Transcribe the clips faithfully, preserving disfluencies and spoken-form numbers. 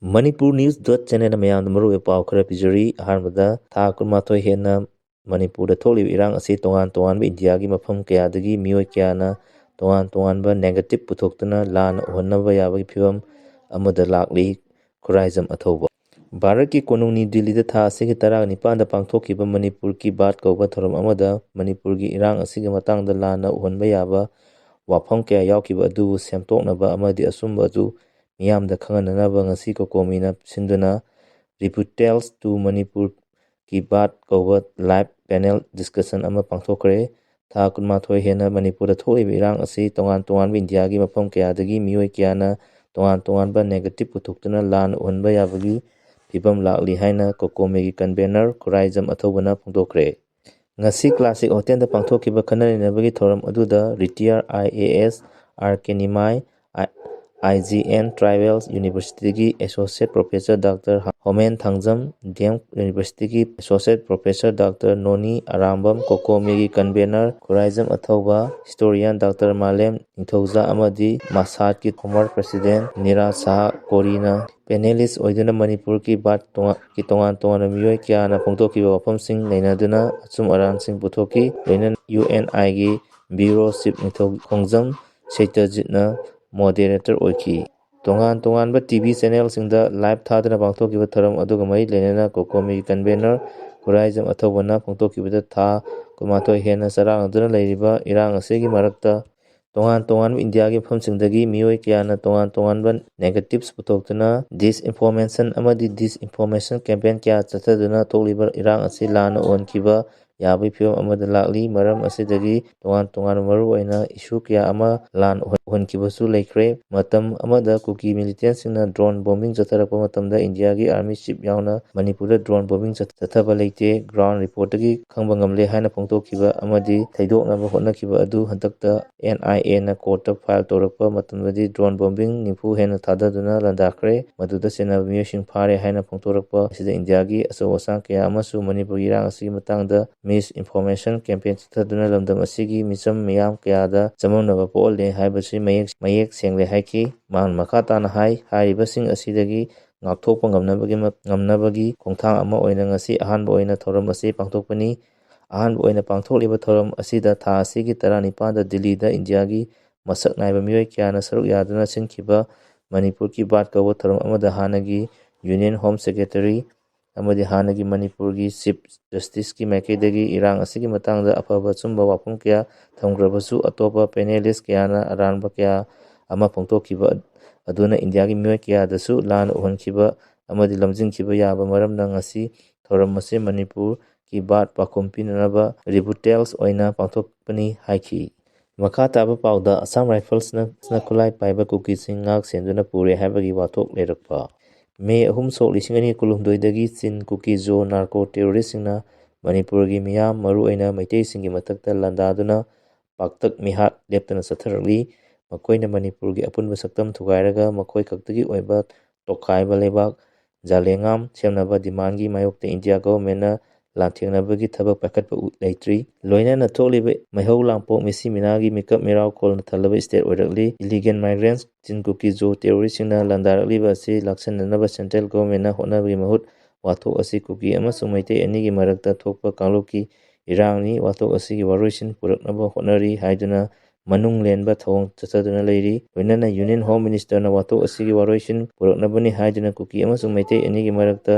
Manipur News dot channel ꯃꯌꯥꯝꯗ ꯃꯔꯨꯑꯣꯏꯕ ꯄꯥꯎ ꯈꯔ ꯄꯤꯖꯔꯤ꯫ ꯑꯍꯥꯟꯕꯗ, ꯊꯥ ꯀꯨꯟꯃꯥꯊꯣꯏ ꯍꯦꯟꯅ ꯃꯅꯤꯄꯨꯔꯗ ꯊꯣꯛꯂꯤꯕ ꯏꯔꯥꯡ ꯑꯁꯤ ꯇꯣꯉꯥꯟ ꯇꯣꯉꯥꯟꯕ ꯏꯟꯗꯤꯌꯥꯒꯤ ꯃꯐꯝ ꯀꯌꯥꯗꯒꯤ ꯃꯤꯑꯣꯏ ꯀꯌꯥꯅ ꯇꯣꯉꯥꯟ ꯇꯣꯉꯥꯟꯕ negative ꯄꯨꯊꯣꯛꯇꯨꯅ ꯂꯥꯟꯅ ꯎꯍꯟꯅꯕ ꯌꯥꯕꯒꯤ ꯐꯤꯕꯝ ꯑꯃꯗ ꯂꯥꯛꯂꯤ꯫ ꯈꯨꯔꯥꯏꯖꯝ ꯑꯊꯧꯕ꯫ ꯚꯥꯔꯠꯀꯤ ꯀꯣꯅꯨꯡ ꯅ꯭ꯌꯨ ꯗꯤꯜꯂꯤꯗ ꯊꯥ ꯑꯁꯤꯒꯤ ꯇꯔꯥꯅꯤꯄꯥꯟꯗ ꯄꯥꯡꯊꯣꯛꯈꯤꯕ ꯃꯅꯤꯄꯨꯔ ꯀꯤ ꯕꯥꯠ ꯀꯧꯕ ꯊꯧꯔꯝ ꯑꯃꯗ ꯃꯅꯤꯄꯨꯔꯒꯤ ꯏꯔꯥꯡ ꯑꯁꯤꯒꯤ ꯃꯇꯥꯡꯗ ꯂꯥꯟꯅ ꯎꯍꯟꯕ ꯌꯥꯕ ꯋꯥꯐꯝ ꯀꯌꯥ ꯌꯥꯎꯈꯤꯕ ꯑꯗꯨꯕꯨ ꯁꯦꯝꯗꯣꯛꯅꯕ ꯑꯃꯗꯤ ꯑꯆꯨꯝꯕ ꯑꯗꯨ ꯃꯤꯌꯥꯝꯗ ꯈꯪꯍꯟꯅꯅꯕ ꯉꯁꯤ ꯀꯣꯀꯣꯃꯤꯅ ꯁꯤꯟꯗꯨꯅ Rebuttal to Manipur ki Baat ꯀꯧꯕ live panel discussion ꯑꯃ ꯄꯥꯡꯊꯣꯛꯈ꯭ꯔꯦ꯫ ꯊꯥ ꯀꯨꯟꯃꯥꯊꯣꯏ ꯍꯦꯟꯅ ꯃꯅꯤꯄꯨꯔꯗ ꯊꯣꯛꯂꯤꯕ ꯏꯔꯥꯡ ꯑꯁꯤ ꯇꯣꯉꯥꯟ ꯇꯣꯉꯥꯟꯕ ꯏꯟꯗꯤꯌꯥꯒꯤ ꯃꯐꯝ ꯀꯌꯥꯗꯒꯤ ꯃꯤꯑꯣꯏ ꯀꯌꯥꯅ ꯇꯣꯉꯥꯟ ꯇꯣꯉꯥꯟꯕ negative ꯄꯨꯊꯣꯛꯇꯨꯅ ꯂꯥꯟ ꯎꯍꯟꯕ ꯌꯥꯕꯒꯤ ꯐꯤꯕꯝ ꯂꯥꯛꯂꯤ ꯍꯥꯏꯅ ꯀꯣꯀꯣꯃꯤꯒꯤ convener ꯈꯨꯔꯥꯏꯖꯝ ꯑꯊꯧꯕꯅ ꯐꯣꯡꯗꯣꯛꯈ꯭ꯔꯦ꯫ ꯉꯁꯤ Classic Hotelꯗ ꯄꯥꯡꯊꯣꯛꯈꯤꯕ ꯈꯟꯅ ꯅꯩꯅꯕꯒꯤ ꯊꯧꯔꯝ ꯑꯗꯨꯗ retired I A S R K Nimai, I-, I G N Tribal Universityꯒꯤ Associate Professor Doctor ꯍꯣꯃꯦꯟ Thangjam, D M Universityꯒꯤ Associate Professor Doctor ꯅꯣꯅꯤ Arambam, ꯀꯣꯀꯣꯃꯤꯒꯤ convener Khuraijam ꯑꯊꯧꯕ, historian Doctor ꯃꯥꯂꯦꯝ ꯅꯤꯡꯊꯧꯖꯥ ꯑꯃꯗꯤ ꯃꯁꯥꯠꯀꯤ former President ꯅꯤꯔꯥꯖ ꯁꯍꯥ ꯀꯣꯔꯤꯅ panelist ꯑꯣꯏꯗꯨꯅ ꯃꯅꯤꯄꯨꯔꯒꯤ ꯕꯥꯠ ꯇꯣꯉꯥ-, ꯀꯤ ꯇꯣꯉꯥꯟ ꯇꯣꯉꯥꯟꯕ ꯃꯤꯑꯣꯏ ꯀꯌꯥꯅ ꯐꯣꯡꯗꯣꯛꯈꯤꯕ ꯋꯥꯐꯝꯁꯤꯡ ꯅꯩꯅꯗꯨꯅ ꯑꯆꯨꯝ ꯑꯔꯥꯟꯁꯤꯡ ꯄꯨꯊꯣꯛꯈꯤ꯫ ꯂꯣꯏꯅꯅ U N Iꯒꯤ Bureau Chief ꯅꯤꯡꯊꯧ ꯈꯣꯡꯖꯝ ꯁꯩꯇꯖꯤꯠꯅ moderator ꯑꯣꯏꯈꯤ꯫ ꯇꯣꯉꯥꯟ ꯇꯣꯉꯥꯟꯕ T V channelꯁꯤꯡꯗ live ꯊꯥꯗꯨꯅ ꯄꯥꯡꯊꯣꯛꯈꯤꯕ ꯊꯧꯔꯝ ꯑꯗꯨꯒ ꯃꯔꯤ ꯂꯩꯅꯅ ꯀꯣꯀꯣꯃꯤꯒꯤ convener ꯈꯨꯔꯥꯏꯖꯝ ꯑꯊꯧꯕꯅ ꯐꯣꯡꯗꯣꯛꯈꯤꯕꯗ ꯊꯥ ꯀꯨꯟꯃꯥꯊꯣꯏ ꯍꯦꯟꯅ ꯆꯔꯥꯡꯅꯗꯨꯅ ꯂꯩꯔꯤꯕ ꯏꯔꯥꯡ ꯑꯁꯤꯒꯤ ꯃꯔꯛꯇ ꯇꯣꯉꯥꯟ ꯇꯣꯉꯥꯟꯕ ꯏꯟꯗꯤꯌꯥꯒꯤ ꯃꯐꯝꯁꯤꯡꯗꯒꯤ ꯃꯤꯑꯣꯏ ꯀꯌꯥꯅ ꯇꯣꯉꯥꯟ ꯇꯣꯉꯥꯟꯕ negatives ꯄꯨꯊꯣꯛꯇꯨꯅ disinformation ꯑꯃꯗꯤ disinformation campaign ꯀꯌꯥ ꯆꯠꯊꯗꯨꯅ ꯊꯣꯛꯂꯤꯕ ꯏꯔꯥꯡ ꯑꯁꯤ ꯂꯥꯟꯅ ꯎꯍꯟꯈꯤꯕ ꯌꯥꯕꯒꯤ ꯐꯤꯕꯝ ꯑꯃꯗ ꯂꯥꯛꯂꯤ꯫ ꯃꯔꯝ ꯑꯁꯤꯗꯒꯤ ꯇꯣꯉꯥꯟ ꯇꯣꯉꯥꯟꯕ ꯃꯔꯨꯑꯣꯏꯅ issue ꯀꯌꯥ ꯑꯃ ꯂꯥꯟ ꯎꯍꯟ-, ꯎꯍꯟꯈꯤꯕꯁꯨ ꯂꯩꯈ꯭ꯔꯦ꯫ ꯃꯇꯝ ꯑꯃꯗ ꯀꯨꯀꯤ militantꯁꯤꯡꯅ drone bombing ꯆꯠꯊꯔꯛꯄ ꯃꯇꯝꯗ ꯏꯟꯗꯤꯌꯥꯒꯤ army chief ꯌꯥꯎꯅ ꯃꯅꯤꯄꯨꯔꯗ drone bombing ꯆꯠ-, ꯆꯠꯊꯕ ꯂꯩꯇꯦ꯫ Ground reportꯇꯒꯤ ꯈꯪꯕ ꯉꯝꯂꯦ ꯍꯥꯏꯅ ꯐꯣꯡꯗꯣꯛꯈꯤꯕ ꯑꯃꯗꯤ ꯊꯩꯗꯣꯛꯅꯕ ꯍꯣꯠꯅꯈꯤꯕ ꯑꯗꯨ ꯍꯟꯗꯛꯇ N I Aꯅ courtꯇ file ꯇꯧꯔꯛꯄ ꯃꯇꯝꯗꯗꯤ drone bombing ꯅꯤꯐꯨ ꯍꯦꯟꯅ ꯊꯥꯗꯗꯨꯅ ꯂꯥꯟꯗꯥꯈ꯭ꯔꯦ꯫ ꯃꯗꯨꯗ ꯆꯦꯟꯅꯕ ꯃꯤꯑꯣꯏꯁꯤꯡ ꯐꯥꯔꯦ ꯍꯥꯏꯅ ꯐꯣꯡꯗꯣꯔꯛꯄ ꯑꯁꯤꯗ ꯏꯟꯗꯤꯌꯥꯒꯤ ꯑꯆꯧ ꯑꯁꯥꯡ ꯀꯌꯥ ꯑꯃꯁꯨ ꯃꯅꯤꯄꯨꯔꯒꯤ ꯏꯔꯥꯡ ꯑꯁꯤꯒꯤ ꯃꯇꯥꯡꯗ misinformation campaign ꯆꯠꯊꯗꯨꯅ ꯂꯝꯗꯝ ꯑꯁꯤꯒꯤ ꯃꯤꯆꯝ ꯃꯤꯌꯥꯝ ꯀꯌꯥꯗ ꯆꯃꯝꯅꯕ ꯄꯣꯛꯍꯜꯂꯦ ꯍꯥꯏꯕꯁꯤ ꯃꯌꯦꯛ, ꯃꯌꯦꯛ ꯁꯦꯡꯂꯦ ꯍꯥꯏꯈꯤ꯫ ꯃꯍꯥꯛꯅ ꯃꯈꯥ ꯇꯥꯅ ꯍꯥꯏ, ꯍꯥꯏꯔꯤꯕꯁꯤꯡ ꯑꯁꯤꯗꯒꯤ ꯉꯥꯛꯊꯣꯛꯄ ꯉꯝꯅꯕꯒꯤ ꯉꯝꯅꯕꯒꯤ ꯈꯣꯡꯊꯥꯡ ꯑꯃ ꯑꯣꯏꯅ ꯉꯁꯤ ꯑꯍꯥꯟꯕ ꯑꯣꯏꯅ ꯊꯧꯔꯝ ꯑꯁꯤ ꯄꯥꯡꯊꯣꯛꯄꯅꯤ꯫ ꯑꯍꯥꯟꯕ ꯑꯣꯏꯅ ꯄꯥꯡꯊꯣꯛꯂꯤꯕ ꯊꯧꯔꯝ ꯑꯁꯤꯗ ꯊꯥ ꯑꯁꯤꯒꯤ ꯇꯔꯥꯅꯤꯄꯥꯟꯗ ꯗꯤꯜꯂꯤꯗ ꯏꯟꯗꯤꯌꯥꯒꯤ ꯃꯁꯛ ꯅꯥꯏꯕ ꯃꯤꯑꯣꯏ ꯀꯌꯥꯅ ꯁꯔꯨꯛ ꯌꯥꯗꯨꯅ ꯁꯤꯟꯈꯤꯕ ꯃꯅꯤꯄꯨꯔ ꯀꯤ ꯕꯥꯠ ꯀꯧꯕ ꯊꯧꯔꯝ ꯑꯃꯗ ꯍꯥꯟꯅꯒꯤ ꯌꯨꯅꯤꯌꯟ ꯍꯣꯝ ꯁꯦꯀ꯭ꯔꯦꯇꯔꯤ ꯑꯃꯗꯤ ꯍꯥꯟꯅꯒꯤ ꯃꯅꯤꯄꯨꯔꯒꯤ ꯆꯤꯐ ꯖꯁꯇꯤꯁꯀꯤ ꯃꯥꯏꯀꯩꯗꯒꯤ ꯏꯔꯥꯡ ꯑꯁꯤꯒꯤ ꯃꯇꯥꯡꯗ ꯑꯐꯕ ꯑꯆꯨꯝꯕ ꯋꯥꯐꯝ ꯀꯌꯥ ꯊꯝꯈ꯭ꯔꯕꯁꯨ, ꯑꯇꯣꯞꯄ ꯄꯦꯅꯦꯂꯤꯁ ꯀꯌꯥꯅ ꯑꯔꯥꯟꯕ ꯀꯌꯥ ꯑꯃ ꯐꯣꯡꯗꯣꯛꯈꯤꯕ ꯑꯗꯨꯅ ꯏꯟꯗꯤꯌꯥꯒꯤ ꯃꯤꯑꯣꯏ ꯀꯌꯥꯗꯁꯨ ꯂꯥꯟꯅ ꯎꯍꯟꯈꯤꯕ ꯑꯃꯗꯤ ꯂꯝꯖꯤꯡꯈꯤꯕ ꯌꯥꯕ ꯃꯔꯝꯅ ꯉꯁꯤ ꯊꯧꯔꯝ ꯑꯁꯤ ꯃꯅꯤꯄꯨꯔ ꯀꯤ ꯕꯥꯠ ꯄꯥꯎꯈꯨꯝ ꯄꯤꯅꯅꯕ ꯔꯤꯕꯨꯇꯦꯜꯁ ꯑꯣꯏꯅ ꯄꯥꯡꯊꯣꯛꯄꯅꯤ ꯍꯥꯏꯈꯤ꯫ ꯃꯈꯥ ꯇꯥꯕ ꯄꯥꯎꯗ ꯑꯁꯥꯝ ꯔꯥꯏꯐꯜꯁꯅ ꯈꯨꯠꯂꯥꯏ ꯄꯥꯏꯕ ꯀꯨꯀꯤꯁꯤꯡ ꯉꯥꯛ ꯁꯦꯟꯗꯨꯅ ꯄꯨꯔꯦ ꯍꯥꯏꯕꯒꯤ ꯋꯥꯊꯣꯛ ꯂꯩꯔꯛꯄ꯫ ꯃꯦ ꯑꯍꯨꯝ ꯁꯣꯛ ꯂꯤꯁꯤꯡ ꯑꯅꯤ ꯀꯨꯟꯍꯨꯝꯗꯣꯏꯗꯒꯤ ꯆꯤꯟ ꯀꯨꯀꯤ ꯖꯣ ꯅꯥꯔꯀꯣ ꯇꯦꯔꯣꯔꯤꯁꯁꯤꯡꯅ ꯃꯅꯤꯄꯨꯔꯒꯤ ꯃꯤꯌꯥꯝ, ꯃꯔꯨꯑꯣꯏꯅ ꯃꯩꯇꯩꯁꯤꯡꯒꯤ ꯃꯊꯛꯇ ꯂꯥꯟꯗꯥꯗꯨꯅ ꯄꯥꯛꯇꯛ ꯃꯤꯍꯥꯠ ꯂꯦꯞꯇꯅ ꯆꯠꯊꯔꯛꯂꯤ꯫ ꯃꯈꯣꯏꯅ ꯃꯅꯤꯄꯨꯔꯒꯤ ꯑꯄꯨꯟꯕ ꯁꯛꯇꯝ ꯊꯨꯒꯥꯏꯔꯒ ꯃꯈꯣꯏ ꯈꯛꯇꯒꯤ ꯑꯣꯏꯕ ꯇꯣꯈꯥꯏꯕ ꯂꯩꯕꯥꯛ ꯖꯥꯂꯦꯉꯥꯝ ꯁꯦꯝꯅꯕ ꯗꯤꯃꯥꯟꯒꯤ ꯃꯥꯌꯣꯛꯇ ꯏꯟꯗꯤꯌꯥ ꯒꯣꯚꯔꯟꯃꯦꯟꯠꯅ ꯂꯥꯟꯊꯦꯡꯅꯕꯒꯤ ꯊꯕꯛ ꯄꯥꯏꯈꯠꯄ ꯎ-, ꯂꯩꯇ꯭ꯔꯤ꯫ ꯂꯣꯏꯅꯅ ꯊꯣꯛꯂꯤꯕ ꯃꯩꯍꯧ ꯂꯥꯡꯄꯣꯛ ꯃꯤꯁꯤ ꯃꯤꯅꯥꯒꯤ ꯃꯤꯀꯞ ꯃꯤꯔꯥꯎ ꯀꯣꯜꯅ ꯊꯜꯂꯕ ꯁ꯭ꯇꯦꯠ ꯑꯣꯏꯔꯛꯂꯤ꯫ ꯏꯂꯤꯒꯦꯜ ꯃꯥꯏꯒ꯭ꯔꯦꯟꯠꯁ ꯆꯤꯟ ꯀꯨꯀꯤ ꯖꯣ ꯇꯦꯔꯣꯔꯤꯁꯁꯤꯡꯅ ꯂꯥꯟꯗꯥꯔꯛꯂꯤꯕ ꯑꯁꯤ ꯂꯥꯛꯁꯤꯟꯅꯅꯕ ꯁꯦꯟꯇ꯭ꯔꯦꯜ ꯒꯣꯚꯔꯟꯃꯦꯟꯠꯅ ꯍꯣꯠꯅꯕꯒꯤ ꯃꯍꯨꯠ ꯋꯥꯊꯣꯛ ꯑꯁꯤ ꯀꯨꯀꯤ ꯑꯃꯁꯨꯡ ꯃꯩꯇꯩ ꯑꯅꯤꯒꯤ ꯃꯔꯛꯇ ꯊꯣꯛꯄ ꯀꯥꯡꯂꯨꯞꯀꯤ ꯏꯔꯥꯡꯅꯤ꯫ ꯋꯥꯊꯣꯛ ꯑꯁꯤꯒꯤ ꯋꯥꯔꯣꯏꯁꯤꯟ ꯄꯨꯔꯛꯅꯕ ꯍꯣꯠꯅꯔꯤ ꯍꯥꯏꯗꯨꯅ ꯃꯅꯨꯡ ꯂꯦꯟꯕ ꯊꯧꯑꯣꯡ ꯆꯠꯊꯗꯨꯅ ꯂꯩꯔꯤ꯫ ꯂꯣꯏꯅꯅ ꯌꯨꯅꯤꯌꯟ ꯍꯣꯝ ꯃꯤꯅꯤꯁꯇꯔꯅ ꯋꯥꯊꯣꯛ ꯑꯁꯤꯒꯤ ꯋꯥꯔꯣꯏꯁꯤꯟ ꯄꯨꯔꯛꯅꯕꯅꯤ ꯍꯥꯏꯗꯨꯅ ꯀꯨꯀꯤ ꯑꯃꯁꯨꯡ ꯃꯩꯇꯩ ꯑꯅꯤꯒꯤ ꯃꯔꯛꯇ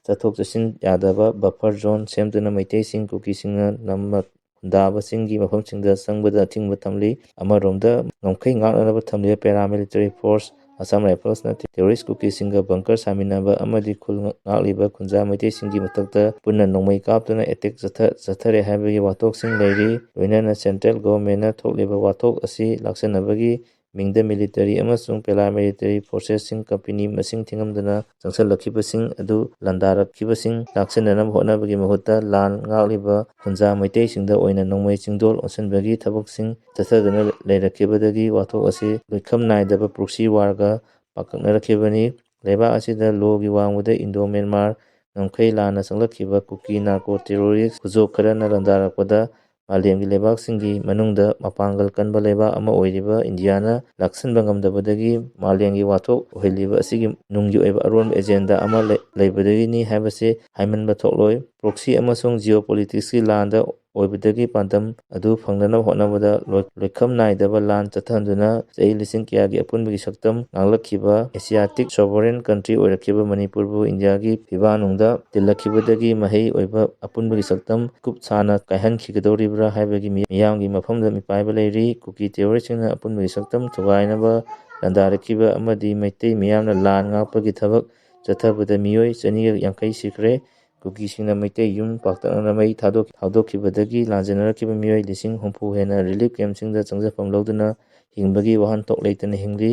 ꯆꯠꯊꯣꯛ ꯆꯠꯁꯤꯟ ꯌꯥꯗꯕ ꯕꯐꯔ ꯖꯣꯟ ꯁꯦꯝꯗꯨꯅ ꯃꯩꯇꯩꯁꯤꯡ ꯀꯨꯀꯤꯁꯤꯡꯅ ꯅꯝꯃ ꯈꯨꯟꯗꯥꯕꯁꯤꯡꯒꯤ ꯃꯐꯝꯁꯤꯡꯗ ꯆꯪꯕꯗ ꯑꯊꯤꯡꯕ ꯊꯝꯂꯤ꯫ ꯑꯃꯔꯣꯝꯗ ꯉꯝꯈꯩ ꯉꯥꯛꯅꯅꯕ ꯊꯝꯂꯤꯕ ꯄꯦꯔꯥꯃꯤꯂꯤꯇꯔꯤ ꯐꯣꯔꯁ ꯑꯁꯥꯝ ꯔꯥꯏꯐꯜꯁꯅ ꯇꯦꯔꯣꯔꯤꯁ ꯀꯨꯀꯤꯁꯤꯡꯒ ꯕꯪꯀꯔ ꯁꯥꯃꯤꯟꯅꯕ ꯑꯃꯗꯤ ꯈꯨꯜ ꯉꯥꯛꯂꯤꯕ ꯈꯨꯟꯖꯥ ꯃꯩꯇꯩꯁꯤꯡꯒꯤ ꯃꯊꯛꯇ ꯄꯨꯟꯅ ꯅꯣꯡꯃꯩ ꯀꯥꯞꯇꯨꯅ ꯑꯦꯇꯦꯛ ꯆꯠꯊ-, ꯆꯠꯊꯔꯦ ꯍꯥꯏꯕꯒꯤ ꯋꯥꯊꯣꯛꯁꯤꯡ ꯂꯩꯔꯤ꯫ ꯂꯣꯏꯅꯅ ꯁꯦꯟꯇ꯭ꯔꯦꯜ ꯒꯣꯚꯔꯟꯃꯦꯟꯠꯅ ꯊꯣꯛꯂꯤꯕ ꯋꯥꯊꯣꯛ ꯑꯁꯤ ꯂꯥꯛꯁꯤꯟꯅꯕꯒꯤ ꯃꯤꯡꯗ ꯃꯤꯂꯤꯇꯔꯤ ꯑꯃꯁꯨꯡ ꯄꯦꯔꯥꯃꯤꯂꯤꯇꯔꯤ ꯐꯣꯔꯁꯦꯁꯁꯤꯡ ꯀꯝꯄꯦꯅꯤ ꯃꯁꯤꯡ ꯊꯤꯉꯝꯗꯅ ꯆꯪꯁꯤꯜꯂꯛꯈꯤꯕꯁꯤꯡ ꯑꯗꯨ ꯂꯥꯟꯗꯥꯔꯛꯈꯤꯕꯁꯤꯡ ꯂꯥꯛꯁꯤꯟꯅꯅꯕ ꯍꯣꯠꯅꯕꯒꯤ ꯃꯍꯨꯠꯇ ꯂꯥꯟ ꯉꯥꯛꯂꯤꯕ ꯈꯨꯟꯖꯥ ꯃꯩꯇꯩꯁꯤꯡꯗ ꯑꯣꯏꯅ ꯅꯣꯡꯃꯩ ꯆꯤꯡꯗꯣꯜ ꯑꯣꯟꯁꯤꯟꯕꯒꯤ ꯊꯕꯛꯁꯤꯡ ꯆꯠꯊꯗꯨꯅ ꯂꯩꯔꯛꯈꯤꯕꯗꯒꯤ ꯋꯥꯊꯣꯛ ꯑꯁꯤ ꯂꯣꯏꯈꯝ ꯅꯥꯏꯗꯕ ꯄ꯭ꯔꯣꯛꯁꯤ ꯋꯥꯔꯒ ꯄꯥꯛꯇꯛꯅꯔꯛꯈꯤꯕꯅꯤ꯫ ꯂꯩꯕꯥꯛ ꯑꯁꯤꯗ ꯂꯣꯒꯤ ꯋꯥꯡꯃꯗ ꯏꯟꯗꯣ ꯃ꯭ꯌꯥꯟꯃꯥꯔ ꯉꯝꯈꯩ ꯂꯥꯟꯅ ꯆꯪꯂꯛꯈꯤꯕ ꯀꯨꯀꯤ ꯅꯥꯔꯀꯣ ꯇꯦꯔꯣꯔꯤꯁ ꯈꯨꯖꯣꯞ ꯈꯔꯅ ꯂꯥꯟꯗꯥꯔꯛꯄꯗ ꯃꯥꯂꯦꯝꯒꯤ ꯂꯩꯕꯥꯛꯁꯤꯡꯒꯤ ꯃꯅꯨꯡꯗ ꯃꯄꯥꯡꯒꯜ ꯀꯟꯕ ꯂꯩꯕꯥꯛ ꯑꯃ ꯑꯣꯏꯔꯤꯕ ꯏꯟꯗꯤꯌꯥꯅ ꯂꯥꯛꯁꯤꯟꯕ ꯉꯝꯗꯕꯗꯒꯤ ꯃꯥꯂꯦꯝꯒꯤ ꯋꯥꯊꯣꯛ ꯑꯣꯏꯍꯜꯂꯤꯕ ꯑꯁꯤꯒꯤ ꯅꯨꯡꯒꯤ ꯑꯣꯏꯕ ꯑꯔꯣꯟꯕ ꯑꯦꯖꯦꯟꯗꯥ ꯑꯃ ꯂꯩ-, ꯂꯩꯕꯗꯒꯤꯅꯤ ꯍꯥꯏꯕꯁꯤ ꯍꯥꯏꯃꯟꯕ ꯊꯣꯛꯂꯣꯏ꯫ ꯄ꯭ꯔꯣꯛꯁꯤ ꯑꯃꯁꯨꯡ ꯖꯤꯑꯣꯄꯣꯂꯤꯇꯤꯛꯁꯀꯤ ꯂꯥꯟꯗ ꯑꯣꯏꯕꯗꯒꯤ ꯄꯥꯟꯗꯝ ꯑꯗꯨ ꯐꯪꯅꯅꯕ ꯍꯣꯠꯅꯕꯗ ꯂꯣꯏ-, ꯂꯣꯏꯈꯝ ꯅꯥꯏꯗꯕ ꯂꯥꯟ ꯆꯠꯊꯍꯟꯗꯨꯅ ꯆꯍꯤ ꯂꯤꯁꯤꯡ ꯀꯌꯥꯒꯤ ꯑꯄꯨꯟꯕꯒꯤ ꯁꯛꯇꯝ ꯉꯥꯛꯂꯛꯈꯤꯕ ꯑꯦꯁꯤꯌꯥꯇꯤꯛ ꯁꯣꯚꯔꯦꯟ ꯀꯟꯇ꯭ꯔꯤ ꯑꯣꯏꯔꯛꯈꯤꯕ ꯃꯅꯤꯄꯨꯔꯕꯨ ꯏꯟꯗꯤꯌꯥꯒꯤ ꯐꯤꯕꯥꯅꯨꯡꯗ ꯇꯤꯜꯂꯛꯈꯤꯕꯗꯒꯤ ꯃꯍꯩ ꯑꯣꯏꯕ ꯑꯄꯨꯟꯕꯒꯤ ꯁꯛꯇꯝ ꯀꯨꯞ ꯁꯥꯅ ꯀꯥꯏꯍꯟꯈꯤꯒꯗꯧꯔꯤꯕ꯭ꯔꯥ ꯍꯥꯏꯕꯒꯤ ꯃꯤ-, ꯃꯤꯌꯥꯝꯒꯤ ꯃꯐꯝꯗ ꯃꯤꯄꯥꯏꯕ ꯂꯩꯔꯤ꯫ ꯀꯨꯀꯤ ꯇꯦꯔꯣꯔꯤꯁꯁꯤꯡꯅ ꯑꯄꯨꯟꯕꯒꯤ ꯁꯛꯇꯝ ꯊꯨꯒꯥꯏꯅꯕ ꯂꯥꯟꯗꯥꯔꯛꯈꯤꯕ ꯑꯃꯗꯤ ꯃꯩꯇꯩ ꯃꯤꯌꯥꯝꯅ ꯂꯥꯟ ꯉꯥꯛꯄꯒꯤ ꯊꯕꯛ ꯆꯠꯊꯕꯗ ꯃꯤꯑꯣꯏ ꯆꯅꯤꯒ ꯌꯥꯡꯈꯩ ꯁꯤꯈ꯭ꯔꯦ꯫ ꯀꯨꯀꯤꯁꯤꯡꯅ ꯃꯩꯇꯩ ꯌꯨꯝ ꯄꯥꯛꯇꯛꯅꯅ ꯃꯩ ꯊꯥꯗꯣꯛ-, ꯊꯥꯗꯣꯛꯈꯤꯕꯗꯒꯤ ꯂꯥꯟꯖꯦꯟꯅꯔꯛꯈꯤꯕ ꯃꯤꯑꯣꯏ ꯂꯤꯁꯤꯡ ꯍꯨꯝꯐꯨ ꯍꯦꯟꯅ ꯔꯤꯂꯤꯐ ꯀꯦꯝꯞꯁꯤꯡꯗ ꯆꯪꯖꯐꯝ ꯂꯧꯗꯨꯅ ꯍꯤꯡꯕꯒꯤ ꯋꯥꯍꯟꯊꯣꯛ ꯂꯩꯇꯅ ꯍꯤꯡꯂꯤ꯫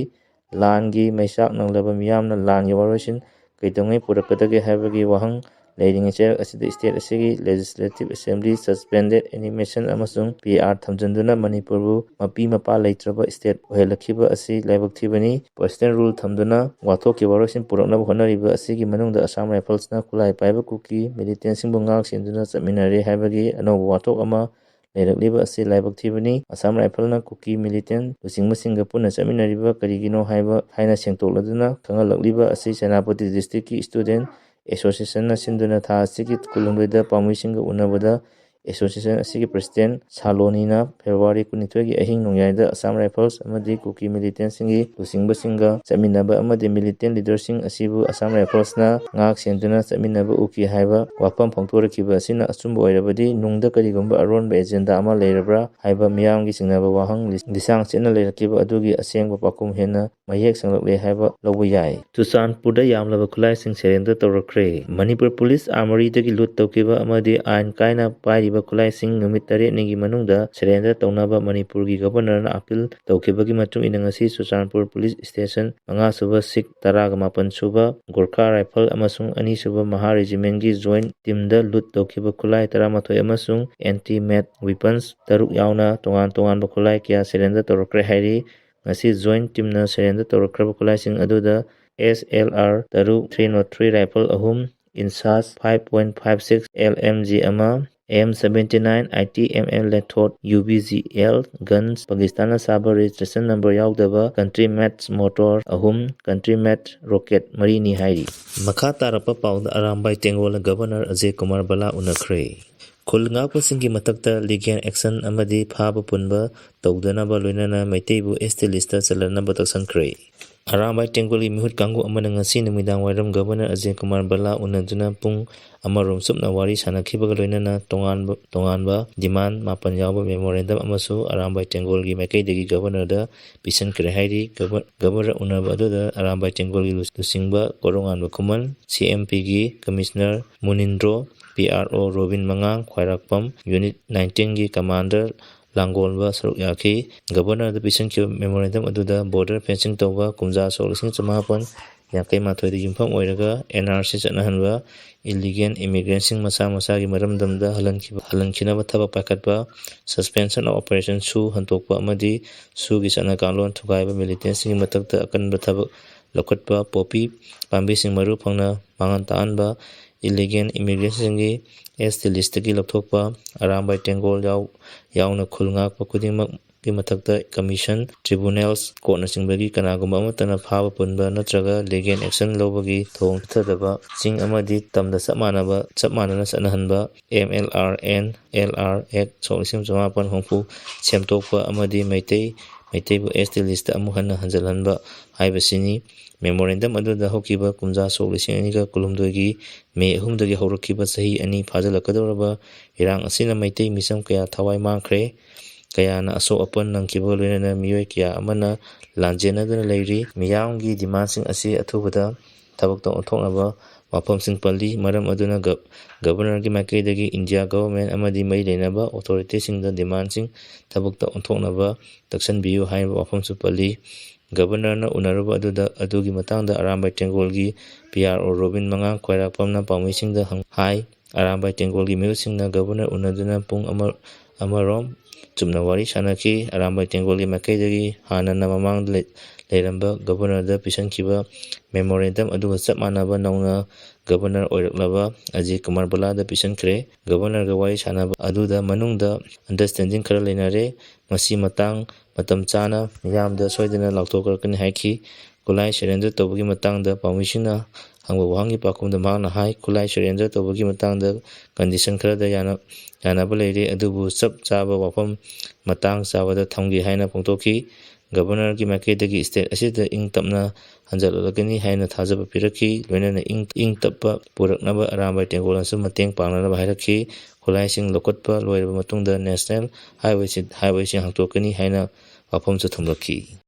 ꯂꯥꯟꯒꯤ ꯃꯩꯆꯥꯛ ꯅꯪꯂꯕ ꯃꯤꯌꯥꯝꯅ ꯂꯥꯟꯒꯤ ꯋꯥꯔꯣꯏꯁꯤꯟ ꯀꯩꯗꯧꯉꯩ ꯄꯨꯔꯛꯀꯗꯒꯦ ꯍꯥꯏꯕꯒꯤ ꯋꯥꯍꯪ ꯂꯩꯔꯤꯉꯩ ꯆꯩꯔꯛ ꯑꯁꯤꯗ ꯁ꯭ꯇꯦꯠ ꯑꯁꯤꯒꯤ ꯂꯦꯖꯤꯁꯂꯦꯇꯤꯚ ꯑꯦꯁꯦꯝꯕ꯭ꯂꯤ ꯁꯁꯄꯦꯟꯗꯦꯗ ꯑꯦꯅꯤꯃꯦꯁꯟ ꯑꯃꯁꯨꯡ ꯄꯤ ꯑꯥꯔ ꯊꯝꯖꯤꯟꯗꯨꯅ ꯃꯅꯤꯄꯨꯔꯕꯨ ꯃꯄꯤ ꯃꯄꯥ ꯂꯩꯇ꯭ꯔꯕ ꯁ꯭ꯇꯦꯠ ꯑꯣꯏꯍꯜꯂꯛꯈꯤꯕ ꯑꯁꯤ ꯂꯥꯏꯕꯛ ꯊꯤꯕꯅꯤ꯫ ꯄ꯭ꯔꯁꯤꯗꯦꯟ ꯔꯨꯜ ꯊꯝꯗꯨꯅ ꯋꯥꯊꯣꯛꯀꯤ ꯋꯥꯔꯣꯏꯁꯤꯟ ꯄꯨꯔꯛꯅꯕ ꯍꯣꯠꯅꯔꯤꯕ ꯑꯁꯤꯒꯤ ꯃꯅꯨꯡꯗ ꯑꯁꯥꯝ ꯔꯥꯏꯐꯜꯁꯅ ꯈꯨꯠꯂꯥꯏ ꯄꯥꯏꯕ ꯀꯨꯀꯤ ꯃꯤꯂꯤꯇꯦꯟꯁꯤꯡꯕꯨ ꯉꯥꯛ ꯁꯦꯟꯗꯨꯅ ꯆꯠꯃꯤꯟꯅꯔꯦ ꯍꯥꯏꯕꯒꯤ ꯑꯅꯧꯕ ꯋꯥꯊꯣꯛ ꯑꯃ ꯂꯩꯔꯛꯂꯤꯕ ꯑꯁꯤ ꯂꯥꯏꯕꯛ ꯊꯤꯕꯅꯤ꯫ ꯑꯁꯥꯝ ꯔꯥꯏꯐꯜꯅ ꯀꯨꯀꯤ ꯃꯤꯂꯤꯇꯦꯟ ꯂꯨꯆꯤꯡꯕꯁꯤꯡꯒ ꯄꯨꯟꯅ ꯆꯠꯃꯤꯟꯅꯔꯤꯕ ꯀꯔꯤꯒꯤꯅꯣ ꯍꯥꯏꯕ ꯍꯥꯏꯅ ꯁꯦꯡꯗꯣꯛꯂꯗꯨꯅ ꯈꯪꯍꯜꯂꯛꯂꯤꯕ ꯑꯁꯤ ꯁꯦꯅꯥꯄꯇꯤ ꯗꯤꯁꯇ꯭ꯔꯤꯛꯀꯤ ꯁ꯭ꯇꯨꯗꯦꯟ ꯑꯦꯁꯣꯁꯤꯌꯦꯁꯟꯅ ꯁꯤꯟꯗꯨꯅ ꯊꯥ ꯑꯁꯤꯒꯤ ꯀꯨꯟꯍꯨꯝꯗꯣꯏꯗ ꯄꯥꯝꯃꯤꯁꯤꯡꯒ ꯎꯅꯕꯗ ꯑꯦꯁꯣꯁꯤꯌꯦꯁꯟ ꯑꯁꯤꯒꯤ ꯄ꯭ꯔꯁꯤꯗꯦꯟ ꯁꯥꯂꯣꯅꯤꯅ ꯐꯦꯕ꯭ꯔꯨꯋꯥꯔꯤ ꯀꯨꯟꯅꯤꯊꯣꯏꯒꯤ ꯑꯍꯤꯡ ꯅꯣꯡꯌꯥꯏꯗ ꯑꯁꯥꯝ ꯔꯥꯏꯐꯜꯁ ꯑꯃꯗꯤ ꯀꯨꯀꯤ ꯃꯤꯂꯤꯇꯦꯟꯁꯤꯡꯒꯤ ꯂꯨꯆꯤꯡꯕꯁꯤꯡꯒ ꯆꯠꯃꯤꯟꯅꯕ ꯑꯃꯗꯤ ꯃꯤꯂꯤꯇꯦꯟ ꯂꯤꯗꯔꯁꯤꯡ ꯑꯁꯤꯕꯨ ꯑꯁꯥꯝ ꯔꯥꯏꯐꯜꯁꯅ ꯉꯥꯛ ꯁꯦꯟꯗꯨꯅ ꯆꯠꯃꯤꯟꯅꯕ ꯎꯈꯤ ꯍꯥꯏꯕ ꯋꯥꯐꯝ ꯐꯣꯡꯗꯣꯔꯛꯈꯤꯕ ꯑꯁꯤꯅ ꯑꯆꯨꯝꯕ ꯑꯣꯏꯔꯕꯗꯤ ꯅꯨꯡꯗ ꯀꯔꯤꯒꯨꯝꯕ ꯑꯔꯣꯟꯕ ꯑꯦꯖꯦꯟꯗꯥ ꯑꯃ ꯂꯩꯔꯕ꯭ꯔꯥ ꯍꯥꯏꯕ ꯃꯤꯌꯥꯝꯒꯤ ꯆꯤꯡꯅꯕ ꯋꯥꯍꯪ ꯂꯤꯁꯥꯡ ꯆꯦꯠꯅ ꯂꯩꯔꯛꯈꯤꯕ ꯑꯗꯨꯒꯤ ꯑꯁꯦꯡꯕ ꯄꯥꯎꯈꯨꯝ ꯍꯦꯟꯅ ꯃꯌꯦꯛ ꯁꯦꯡꯂꯛꯂꯦ ꯍꯥꯏꯕ ꯂꯧꯕ ꯌꯥꯏ꯫ ꯆꯨꯔꯆꯥꯟꯄꯨꯔꯗ ꯌꯥꯝꯂꯕ ꯈꯨꯠꯂꯥꯏꯁꯤꯡ ꯁꯔꯦꯟꯗꯔ ꯇꯧꯔꯛꯈ꯭ꯔꯦ꯫ ꯃꯅꯤꯄꯨꯔ ꯄꯨꯂꯤꯁ ꯑꯥꯔꯃꯣꯔꯤꯗꯒꯤ ꯂꯨꯠ ꯇꯧꯈꯤꯕ ꯑꯃꯗꯤ ꯑꯥꯏꯟ ꯀꯥꯏꯅ ꯄꯥꯏꯔꯤꯕ ꯈꯨꯠꯂꯥꯏꯁꯤꯡ ꯅꯨꯃꯤꯠ ꯇꯔꯦꯠꯅꯤꯒꯤ ꯃꯅꯨꯡꯗ ꯁꯔꯦꯟꯗꯔ ꯇꯧꯅꯕ ꯃꯅꯤꯄꯨꯔꯒꯤ ꯒꯕꯔꯅꯔꯅ ꯑꯥꯄꯤꯜ ꯇꯧꯈꯤꯕꯒꯤ ꯃꯇꯨꯡ ꯏꯟꯅ ꯉꯁꯤ ꯆꯨꯔꯆꯥꯟꯄꯨꯔ ꯄꯨꯂꯤꯁ ꯁ꯭ꯇꯦꯁꯟ ꯃꯉꯥꯁꯨꯕ ꯁꯤꯛ, ꯇꯔꯥꯒ ꯃꯥꯄꯟ ꯁꯨꯕ ꯒꯣꯔꯈꯥ ꯔꯥꯏꯐꯜ ꯑꯃꯁꯨꯡ ꯑꯅꯤꯁꯨꯕ ꯃꯍꯥ ꯔꯦꯖꯤꯃꯦꯟꯒꯤ ꯖꯣꯏꯟ ꯇꯤꯝꯗ ꯂꯨꯠ ꯇꯧꯈꯤꯕ ꯈꯨꯠꯂꯥꯏ ꯇꯔꯥꯃꯥꯊꯣꯏ ꯑꯃꯁꯨꯡ ꯑꯦꯟꯇꯤ ꯃꯦꯠ ꯋꯤꯄꯟꯁ ꯇꯔꯨꯛ ꯌꯥꯎꯅ ꯇꯣꯉꯥꯟ ꯇꯣꯉꯥꯟꯕ ꯈꯨꯠꯂꯥꯏ ꯀꯌꯥ ꯁꯔꯦꯟꯗꯔ ꯇꯧꯔꯛꯈ꯭ꯔꯦ ꯍꯥꯏꯔꯤ꯫ ꯉꯁꯤ ꯖꯣꯏꯟ ꯇꯤꯝꯅ ꯁꯔꯦꯟꯗꯔ ꯇꯧꯔꯛꯈ꯭ꯔꯕ ꯈꯨꯠꯂꯥꯏꯁꯤꯡ ꯑꯗꯨꯗ ꯑꯦꯁ ꯑꯦꯜ ꯑꯥꯔ ꯇꯔꯨꯛ, ꯊ꯭ꯔꯤ ꯅꯣꯠ ꯊ꯭ꯔꯤ ꯔꯥꯏꯐꯜ ꯑꯍꯨꯝ, INSAS five point five six L M G ꯑꯃ, M seventy nine, eighty M M Lethot, U B G L guns, ꯄꯥꯀꯤꯁꯇꯥꯟꯅ ꯁꯥꯕ registration number ꯌꯥꯎꯗꯕ country made motor ꯑꯍꯨꯝ, country made rocket ꯃꯔꯤꯅꯤ ꯍꯥꯏꯔꯤ꯫ ꯃꯈꯥ ꯇꯥꯔꯛꯄ ꯄꯥꯎꯗ ꯑꯔꯥꯝꯕꯥꯏ ꯇꯦꯡꯒꯣꯜꯅ ꯒꯕꯔꯅꯔ ꯑꯖꯦ ꯀꯨꯃꯥꯔ ꯕꯂꯥ ꯎꯅꯈ꯭ꯔꯦ꯫ ꯈꯨꯜ ꯉꯥꯛꯄꯁꯤꯡꯒꯤ ꯃꯊꯛꯇ legal action ꯑꯃꯗꯤ ꯐꯥꯕ ꯄꯨꯟꯕ ꯇꯧꯗꯅꯕ ꯂꯣꯏꯅꯅ ꯃꯩꯇꯩꯕꯨ S T listꯇ ꯆꯜꯍꯟꯅꯕ ꯇꯛꯁꯟꯈ꯭ꯔꯦ꯫ ꯑꯔꯥꯝꯕꯥꯏ ꯇꯦꯡꯒꯣꯜꯒꯤ ꯃꯤꯍꯨꯠ ꯀꯥꯡꯕꯨ ꯑꯃꯅ ꯉꯁꯤ ꯅꯨꯃꯤꯗꯥꯡ ꯋꯥꯏꯔꯝ ꯒꯕꯔꯅꯔ ꯑꯖꯦ ꯀꯨꯃꯥꯔ ꯕꯂꯥ ꯎꯅꯗꯨꯅ ꯄꯨꯡ ꯑꯃꯔꯣꯝ ꯆꯨꯞꯅ ꯋꯥꯔꯤ ꯁꯥꯟꯅꯈꯤꯕꯒ ꯂꯣꯏꯅꯅ ꯇꯣꯉꯥꯟꯕ, ꯇꯣꯉꯥꯟꯕ demand ꯃꯥꯄꯟ ꯌꯥꯎꯕ memorandum ꯑꯃꯁꯨ ꯑꯔꯥꯝꯕꯥꯏ ꯇꯦꯡꯒꯣꯜꯒꯤ ꯃꯥꯏꯀꯩꯗꯒꯤ ꯒꯕꯔꯅꯔꯗ ꯄꯤꯁꯤꯟꯈ꯭ꯔꯦ ꯍꯥꯏꯔꯤ꯫ ꯒꯕꯔ-, ꯒꯕꯔꯅꯔ ꯎꯅꯕ ꯑꯗꯨꯗ ꯑꯔꯥꯝꯕꯥꯏ ꯇꯦꯡꯒꯣꯜꯒꯤ ꯂꯨ-, ꯂꯨꯆꯤꯡꯕ ꯀꯣꯔꯣꯉꯥꯟꯕ ꯈꯨꯃꯟ, C M Pꯒꯤ commissioner Munindro, P R O Robin ꯃꯉꯥꯡ, ꯈ꯭ꯋꯥꯏꯔꯥꯛꯄꯝ unit nineteenꯒꯤ commander ꯂꯥꯡꯒꯣꯜꯕ ꯁꯔꯨꯛ ꯌꯥꯈꯤ꯫ ꯒꯕꯔꯅꯔꯗ ꯄꯤꯁꯤꯟꯈꯤꯕ memorandum ꯑꯗꯨꯗ border fencing ꯇꯧꯕ, ꯀꯨꯝꯖꯥ ꯁꯣꯛ ꯂꯤꯁꯤꯡ ꯆꯃꯥꯄꯟ ꯌꯥꯡꯈꯩ ꯃꯥꯊꯣꯏꯗ ꯌꯨꯝꯐꯝ ꯑꯣꯏꯔꯒ N R C ꯆꯠꯅꯍꯟꯕ, illegal immigrantꯁꯤꯡ ꯃꯁꯥ ꯃꯁꯥꯒꯤ ꯃꯔꯝꯗꯝꯗ ꯍꯜꯍꯟꯈꯤꯕ, ꯍꯜꯍꯟꯈꯤꯅꯕ ꯊꯕꯛ ꯄꯥꯏꯈꯠꯄ, suspension of operation ꯁꯨ ꯍꯟꯗꯣꯛꯄ ꯑꯃꯗꯤ ꯁꯨꯒꯤ ꯆꯠꯅ ꯀꯥꯡꯂꯣꯟ ꯊꯨꯒꯥꯏꯕ, militantꯁꯤꯡꯒꯤ ꯃꯊꯛꯇ ꯑꯀꯟꯕ ꯊꯕꯛ ꯂꯧꯈꯠꯄ, poppy ꯄꯥꯝꯕꯤꯁꯤꯡ ꯃꯔꯨ ꯐꯪꯅ ꯃꯥꯡꯍꯟ ꯇꯥꯛꯍꯟꯕ, illegal immigrantꯁꯤꯡꯒꯤ S T listꯇꯒꯤ ꯂꯧꯊꯣꯛꯄ, ꯑꯔꯥꯝꯕꯥꯏ ꯇꯦꯡꯒꯣꯜ ꯌꯥꯎ-, ꯌꯥꯎꯅ ꯈꯨꯜ ꯉꯥꯛꯄ ꯈꯨꯗꯤꯡꯃꯛꯀꯤ ꯃꯊꯛꯇ commission, tribunals, courtꯅꯆꯤꯡꯕꯒꯤ ꯀꯅꯥꯒꯨꯝꯕ ꯑꯃꯠꯇꯅ ꯐꯥꯕ ꯄꯨꯟꯕ ꯅꯠꯇ꯭ꯔꯒ legal action ꯂꯧꯕꯒꯤ ꯊꯧꯑꯣꯡ ꯆꯠꯊꯗꯕꯁꯤꯡ ꯑꯃꯗꯤ ꯇꯝꯗ ꯆꯞ ꯃꯥꯟꯅꯕ, ꯆꯞ ꯃꯥꯟꯅꯅ ꯆꯠꯅꯍꯟꯕ, M L R N, L R Act ꯁꯣꯛ ꯂꯤꯁꯤꯡ ꯆꯃꯥꯄꯟ ꯍꯨꯝꯐꯨ ꯁꯦꯝꯗꯣꯛꯄ ꯑꯃꯗꯤ ꯃꯩꯇꯩ, ꯃꯩꯇꯩꯕꯨ S T listꯇ ꯑꯃꯨꯛ ꯍꯟꯅ ꯍꯟꯖꯤꯜꯍꯟꯕ ꯍꯥꯏꯕꯁꯤꯅꯤ꯫ Memorandum ꯑꯗꯨꯗ ꯍꯧꯈꯤꯕ ꯀꯨꯝꯖꯥ ꯁꯣꯛ ꯂꯤꯁꯤꯡ ꯑꯅꯤꯒ ꯀꯨꯟꯍꯨꯝꯗꯣꯏꯒꯤ ꯃꯦ ꯑꯍꯨꯝꯗꯒꯤ ꯍꯧꯔꯛꯈꯤꯕ ꯆꯍꯤ ꯑꯅꯤ ꯐꯥꯖꯤꯜꯂꯛꯀꯗꯧꯔꯕ ꯏꯔꯥꯡ ꯑꯁꯤꯅ ꯃꯩꯇꯩ ꯃꯤꯆꯝ ꯀꯌꯥ ꯊꯋꯥꯏ ꯃꯥꯡꯈ꯭ꯔꯦ, ꯀꯌꯥꯅ ꯑꯁꯣꯛ ꯑꯄꯟ ꯅꯪꯈꯤꯕꯒ ꯂꯣꯏꯅꯅ ꯃꯤꯑꯣꯏ ꯀꯌꯥ ꯑꯃꯅ ꯂꯥꯟꯖꯦꯟꯅꯗꯨꯅ ꯂꯩꯔꯤ꯫ ꯃꯤꯌꯥꯝꯒꯤ demandꯁꯤꯡ ꯑꯁꯤ ꯑꯊꯨꯕꯗ ꯊꯕꯛꯇ ꯑꯣꯟꯊꯣꯛꯅꯕ ꯋꯥꯐꯝꯁꯤꯡ ꯄꯜꯂꯤ꯫ ꯃꯔꯝ ꯑꯗꯨꯅ ꯒ-, ꯒꯕꯔꯅꯔꯒꯤ ꯃꯥꯏꯀꯩꯗꯒꯤ ꯏꯟꯗꯤꯌꯥ government ꯑꯃꯗꯤ ꯃꯔꯤ ꯂꯩꯅꯕ authorityꯁꯤꯡꯗ demandꯁꯤꯡ ꯊꯕꯛꯇ ꯑꯣꯟꯊꯣꯛꯅꯕ ꯇꯛꯁꯟꯕꯤꯌꯨ ꯍꯥꯏꯕ ꯋꯥꯐꯝꯁꯨ ꯄꯜꯂꯤ꯫ ꯒꯕꯔꯅꯔꯅ ꯎꯅꯔꯨꯕ ꯑꯗꯨꯗ, ꯑꯗꯨꯒꯤ ꯃꯇꯥꯡꯗ ꯑꯔꯥꯝꯕꯥꯏ ꯇꯦꯡꯒꯣꯜꯒꯤ P R O ꯔꯣꯕꯤꯟ ꯃꯉꯥꯡ ꯈ꯭ꯋꯥꯏꯔꯥꯛꯄꯝꯅ ꯄꯥꯎꯃꯤꯁꯤꯡꯗ ꯍꯪ-, ꯍꯥꯏ꯫ ꯑꯔꯥꯝꯕꯥꯏ ꯇꯦꯡꯒꯣꯜꯒꯤ ꯃꯤꯍꯨꯠꯁꯤꯡꯅ ꯒꯕꯔꯅꯔ ꯎꯅꯗꯨꯅ ꯄꯨꯡ ꯑꯃ, ꯑꯃꯔꯣꯝ ꯆꯨꯝꯅ ꯋꯥꯔꯤ ꯁꯥꯟꯅꯈꯤ꯫ ꯑꯔꯥꯝꯕꯥꯏ ꯇꯦꯡꯒꯣꯜꯒꯤ ꯃꯥꯏꯀꯩꯗꯒꯤ ꯍꯥꯟꯅꯅ ꯃꯃꯥꯡꯗ ꯂꯩ-, ꯂꯩꯔꯝꯕ ꯒꯕꯔꯅꯔꯗ ꯄꯤꯁꯤꯟꯈꯤꯕ ꯃꯦꯃꯣꯔꯦꯟꯗꯝ ꯑꯗꯨꯒ ꯆꯞ ꯃꯥꯟꯅꯕ ꯅꯧꯅ ꯒꯕꯔꯅꯔ ꯑꯣꯏꯔꯛꯂꯕ ꯑꯖꯤꯠ ꯀꯨꯃꯥꯔ ꯕꯂꯥꯗ ꯄꯤꯁꯤꯟꯈ꯭ꯔꯦ꯫ ꯒꯕꯔꯅꯔꯒ ꯋꯥꯔꯤ ꯁꯥꯟꯅꯕ ꯑꯗꯨꯗ ꯃꯅꯨꯡꯗ ꯑꯟꯗꯔꯁꯇꯦꯟꯗꯤꯡ ꯈꯔ ꯂꯩꯅꯔꯦ꯫ ꯃꯁꯤ ꯃꯇꯥꯡ ꯃꯇꯝ ꯆꯥꯅ ꯃꯤꯌꯥꯝꯗ ꯁꯣꯏꯗꯅ ꯂꯥꯎꯊꯣꯛꯂꯛꯀꯅꯤ ꯍꯥꯏꯈꯤ꯫ ꯈꯨꯠꯂꯥꯏ ꯁꯔꯦꯟꯗꯔ ꯇꯧꯕꯒꯤ ꯃꯇꯥꯡꯗ ꯄꯥꯎꯃꯤꯁꯤꯡꯅ ꯍꯪꯕ ꯋꯥꯍꯪꯒꯤ ꯄꯥꯎꯈꯨꯝꯗ ꯃꯍꯥꯛꯅ ꯍꯥꯏ, ꯈꯨꯠꯂꯥꯏ ꯁꯔꯦꯟꯗꯔ ꯇꯧꯕꯒꯤ ꯃꯇꯥꯡꯗ ꯀꯟꯗꯤꯁꯟ ꯈꯔꯗ ꯌꯥꯅ-, ꯌꯥꯅꯕ ꯂꯩꯔꯦ, ꯑꯗꯨꯕꯨ ꯆꯞ ꯆꯥꯕ ꯋꯥꯐꯝ ꯃꯇꯥꯡ ꯆꯥꯕꯗ ꯊꯝꯒꯦ ꯍꯥꯏꯅ ꯐꯣꯡꯗꯣꯛꯈꯤ꯫ ꯒꯕꯔꯅꯔꯒꯤ ꯃꯥꯏꯀꯩꯗꯒꯤ ꯁ꯭ꯇꯦꯠ ꯑꯁꯤꯗ ꯏꯪ ꯇꯞꯅ ꯍꯟꯖꯜꯂꯛꯂꯒꯅꯤ ꯍꯥꯏꯅ ꯊꯥꯖꯕ ꯄꯤꯔꯛꯈꯤ꯫ ꯂꯣꯏꯅꯅ ꯏꯪ, ꯏꯪ ꯇꯞꯄ ꯄꯨꯔꯛꯅꯕ ꯑꯔꯥꯝꯕꯥꯏ ꯇꯦꯡꯒꯣꯜꯅꯁꯨ ꯃꯇꯦꯡ ꯄꯥꯡꯅꯅꯕ ꯍꯥꯏꯔꯛꯈꯤ꯫ ꯈꯨꯠꯂꯥꯏꯁꯤꯡ ꯂꯧꯈꯠꯄ ꯂꯣꯏꯔꯕ ꯃꯇꯨꯡꯗ ꯅꯦꯁꯅꯦꯜ ꯍꯥꯏꯋꯦꯁꯤ-, ꯍꯥꯏꯋꯦꯁꯤꯡ ꯍꯥꯡꯗꯣꯛꯀꯅꯤ ꯍꯥꯏꯅ ꯋꯥꯐꯝꯁꯨ ꯊꯝꯂꯛꯈꯤ꯫